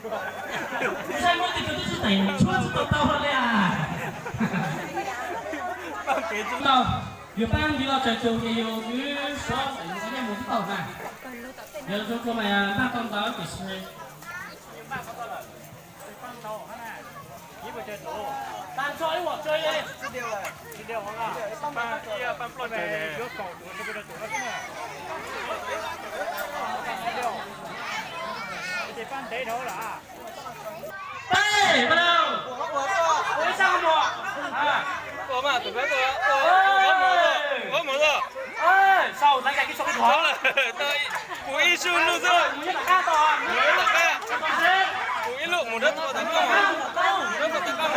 Saib muab tej tug tib tsis teem tshuab tsis tau tau li as. Tau, yus pab nti los tsaws tsum ces yus kwv suav yus nqi nyiaj mus tib tau na. Yog zoo tshua mas npaj tau ntawd tiam sis Peb, bắt đầu. Ua ib sab qhov muag. Ua mas, tus peb ua, ua, ua qhov muag, ua qhov muag. Sau txhais cai kib sau kib thuav. Mus ib sub lub xwb. Mus nyob tom qab tau. Mus nyob tom qab. Mus ib lub, mus nyob tom qab. Mus nyob tom qab.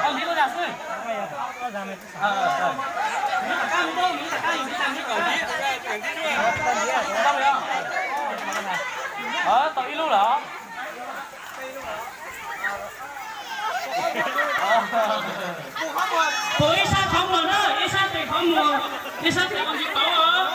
Tau ntiv lub dag xwb. Tau ib lub lawm. Puas ib sab qhov muag na, ib sab tes qhov muag, ib sab tes ua ntiv tauv os.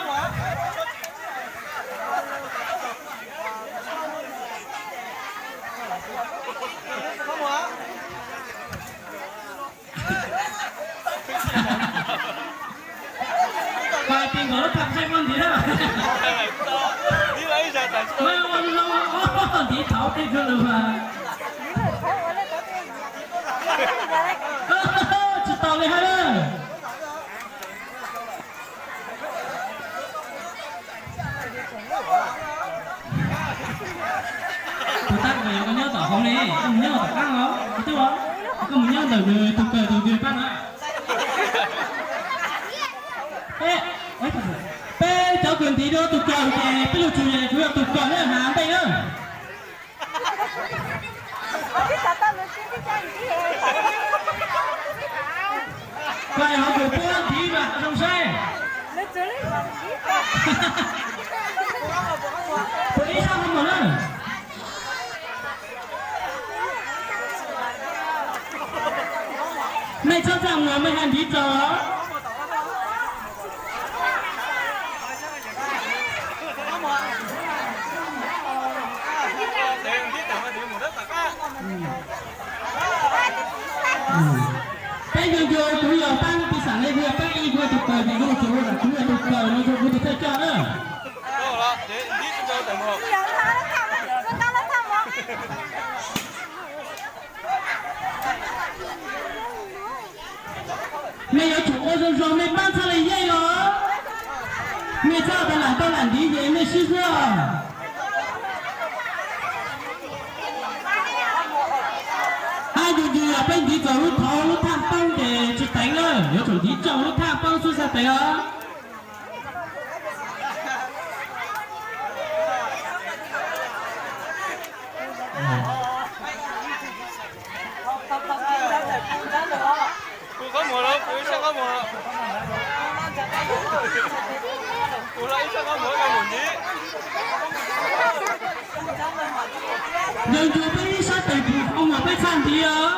Pais pis nkaus lub thaj saib muaj ntiv na. Mas ua zoo ntiv tauv tej kawg lawm mas. Tsis tau li hab na. Tus tab kws koj nyob tom hauv ne, koj mus nyob tom qab os, koj twb, koj mus nyob ntawm nws tus kawg tus twg pab na. Peb, peb cov kws ntiv rau tus kawg ces peb lug tsum yog tus kawg na, has npej na. Koj hauv kws peb ntiv mas zoo saib. Puas ib sab qhov muag na. Mej txhob txaj muag, mej has ntiv txaus. Peb yug yug kuv yog pab pis xam le kuv yog pab ib kuv yog tus kawg ces kuv mus tsuas kuv yog tus kawg no, kuv tus thawj coj na. Mej yuav tsum ua zoo zoo, mej pab txhaj le yeej os. Mej txhob tas lam tau lam ntiv ces mej sib xwb os. Hab yug yug yog peb ntiv txaus lub thauv lub thaj poob ces tsis teev na, yuav tsum ntiv tsaus lub thaj poob xwb xav teev os. Kuv qhob muag los, kuv ib sab qhob muag. Kuv los ib sab qhob muag, kuv mus ntiv. Yog yug peb ib sab tes pum qhob muag peb txhaj ntiv os.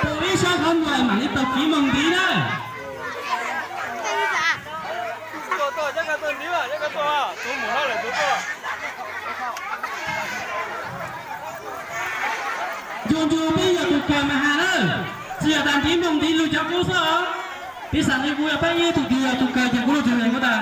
Pum ib sab qhob muag mam li tau kiv moog ntiv na. Yug yug peb yog tus kawg mas has na, tsis yog tas ntiv moog ntiv lug cov qub xwb os. Peb xam li kuv yog peb ib tug twg yog tus kawg ces kuv lug tug kuv tas.